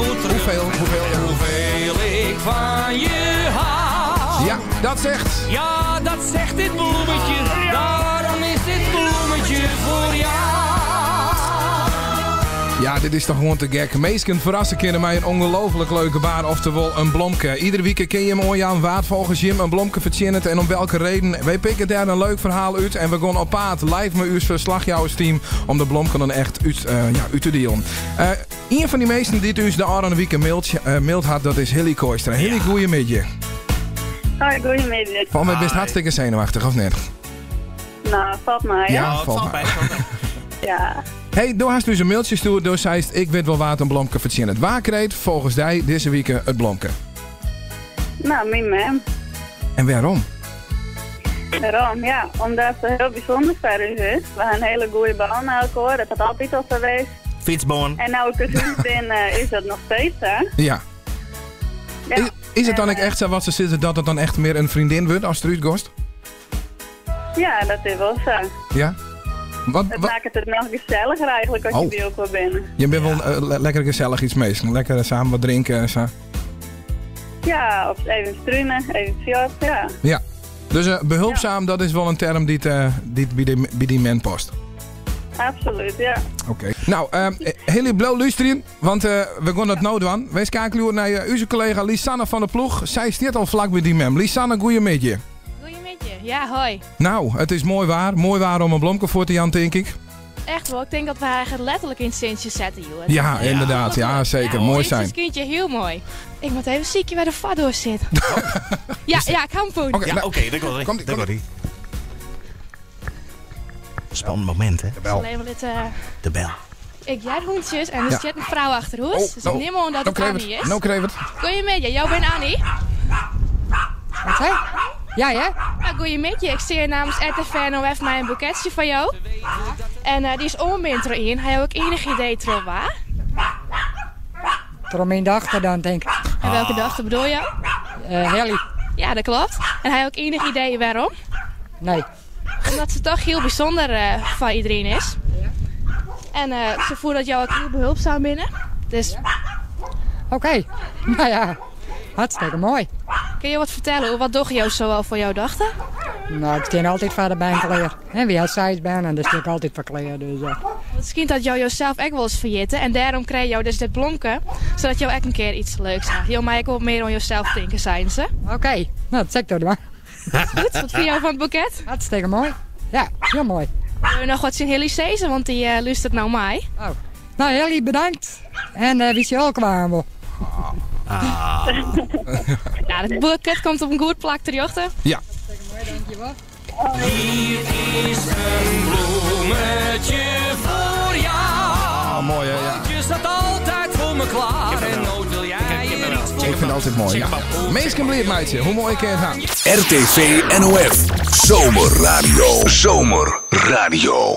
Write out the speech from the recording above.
voor terug. Hoeveel, hoeveel, ja. Hoeveel ik van je hou. Ja, dat zegt. Ja, dat zegt dit bloemetje. Daarom is dit bloemetje voor jou. Ja, dit is toch gewoon te gek. Meesken verrassen kunnen mij een ongelooflijk leuke baar, oftewel een blomke. Iedere week ken je hem ooit aan waard volgens Jim een blomke verzinnen en om welke reden. Wij pikken daar een leuk verhaal uit en we gaan op paard live met uw verslagjouwersteam om de blomke dan echt uit, ja, uit te delen. Een van die meesten die dus de andere week een mailtje, maild had, dat is Hilly Kooistra. Hilly, goeiemiddag. Hoi, goeiemiddag. Van mij best hartstikke zenuwachtig, of net? Nou, valt mij, hè? Ja, Oh, het valt valt mij. mij. valt mij. Ja. Hey, door haast dus een mailtje sturen, door zei ik weet wel wat een blomke verzinnen. Waar kreeg volgens jij deze week het blomke? Nou, mijn mem. En waarom? Waarom? Ja, omdat het heel bijzonder voor u is. We hebben een hele goede band met elkaar. Dat had altijd al geweest. Fietsboon. En nou ik het huis ben, is dat nog steeds, hè? Ja. Ja. Is, is het dan En, ook echt zo wat ze zitten dat het dan echt meer een vriendin wordt als het eruit kost? Ja, dat is wel zo. Ja? Wat, Het wat, maakt het nog gezelliger eigenlijk als Oh. je bij elkaar bent. je bent wel lekker gezellig iets mee. Lekker samen wat drinken en zo. Ja, of even struinen, even fjord, ja. Ja. Dus behulpzaam, dat is wel een term die, het, die het bij die men past. Absoluut, ja. Oké. Nou, heel blauw luisteren, want we gaan het nou doen. Wij schakelen naar onze collega Lisanne van der Ploeg. Zij zit al vlak bij die mem. Lisanne, goeiemiddag. Goeiemiddag. Ja, hoi. Nou, het is mooi waar. Mooi waar om een blomke voor te Jan, denk ik. Echt wel. Ik denk dat we haar eigenlijk letterlijk in het zintje zetten, joh. Ja, inderdaad. Ja, zeker. Ja, mooi het zijn. is kindje heel mooi. Ik moet even ziekje waar de vader zit. Ja, ja, ik ga hem voelen. Oké, Ja, nou, oké, daar komt Komt-ie, ie. Daar komt ie. Spannend moment, hè? bel. Alleen maar dit, De bel. ik jij hoentjes en er Ja. zit een vrouw achter hoes. Oh, dus nou, ik neem aan dat Nou het kreeg Annie het. is. Nou kreeg het. Goeiemiddag, jou bent Annie. Wat zei? Ja, hè? Nou, goeiemiddag. Ik zie namens RTV NOF mij een boeketje van jou. En die is onbemind erin. Hij heeft ook enig idee trouw waar. Trom mijn dochter dan, denk ik. En welke dochter bedoel je? Helly. Ja, dat klopt. En hij heeft ook enig idee waarom. Nee. Omdat ze toch heel bijzonder van iedereen is. En ze voelt dat jou ook heel behulpzaam binnen. Dus Oké. Nou ja, hartstikke mooi. kun je wat vertellen? Wat doe je zoal voor jouw dochter? Nou, ik sta altijd voor de bank klaar. En wie als zij ben, en daar sta ik altijd voor klaar. Dus, Misschien dat jou jezelf ook wel eens vergeten. En daarom krijg je dus dit blomke. Zodat jou ook een keer iets leuks had. Jo, maar ik wil meer om jezelf denken, zijn ze. Oké, nou, dat zeg ik toch maar. Goed, wat vind jij van het boeket? Hartstikke mooi. Ja, heel mooi. Wil je nog wat zien Hilly Sezen, want die luistert nou mij. Oh. Nou, Helly, bedankt. En wie is je ook kwamen? Ja, het boeket komt op een goed plak terug. Ja. Hier is een bloemetje voor jou. Ah, mooi hè, ja. Je staat altijd voor me klaar. En nooit wil jij er iets voor Ik vind het altijd mooi. Ja. Meesken bleef meidje. Hoe mooi kan het gaan? RTV NOF. Zomerradio. Zomerradio.